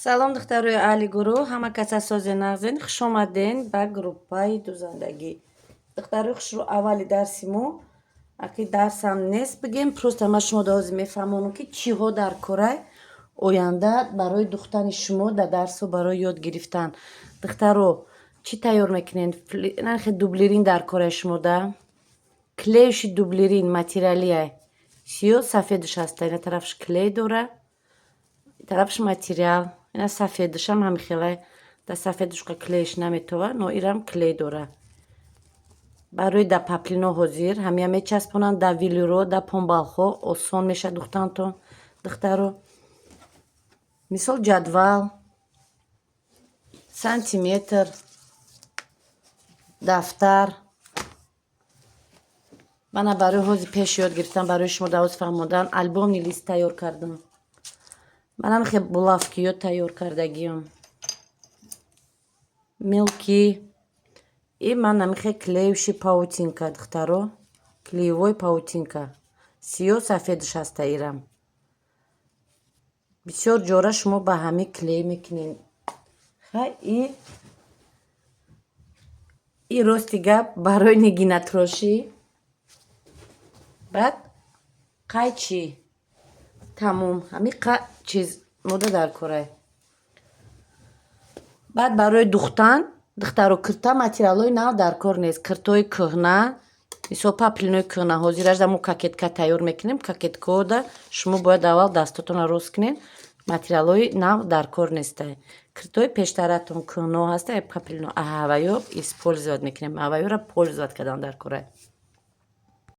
Салом, духтарои аҳли гурӯҳ, ҳама каса созе, нағзен? Хушомаден ба группаи дузандагӣ. Духтарои хушрӯ, аввали дарси мо, аки дарсам нест бигем, просто ма шумо ҳозир мефаҳмонам, ки чиҳо дар корай оянда барои духтани шумо дар дарсу барои ёд гирифтан. Духтаро, чӣ тайёр мекунед? Нахе дублерин дар кораи шумо да клеющий дублерин материалиай, сиёҳ сафедаш ҳаста. Ина тарафаш клей дора, тарафаш материал. Ина сафедашам ҳамихелай, да сафедашка клейш наметова, но ирам клей дора. Барои да поплино ҳозир ҳамия мечаспонанд, да велюро, да помбалҳо осон мешавад духтантон. Духтаро, мисол, ҷадвал, сантиметр, дафтар. Мана барои ҳозир пеш ёд гирифтан, барои шумо дар ҳозир фаҳмондан, альбомный лист тайёр кардам. Манам хе булавкиё тайёр кардагиём, мелки. И ман намихе клеющий паутинка, духтаро, клеевой паутинка, сиёҳ сафедаш ҳаста. Ирам бисёр ҷора шумо ба ҳамин клей мекунед. Хай, и рости гап, барои нигинатрошӣ. Баъд қайчи, тамом. Ҳамин чиз мода дар корай. Баъд барои духтан, духтаро, кирта материалҳои нав дар кор нест. Киртҳои кӯҳна, мисол, поплинои кӯҳна. Ҳозиражда мо кокетка тайёр мекунем. Кокеткода шумо бояд аввал дастотонро рост кунед. Материалҳои нав дар кор нестай. Киртҳои пештаратон кӯҳно ҳаста, поплино аҳаваё использовать мекунем, аваёра пользовать кардан дар корай.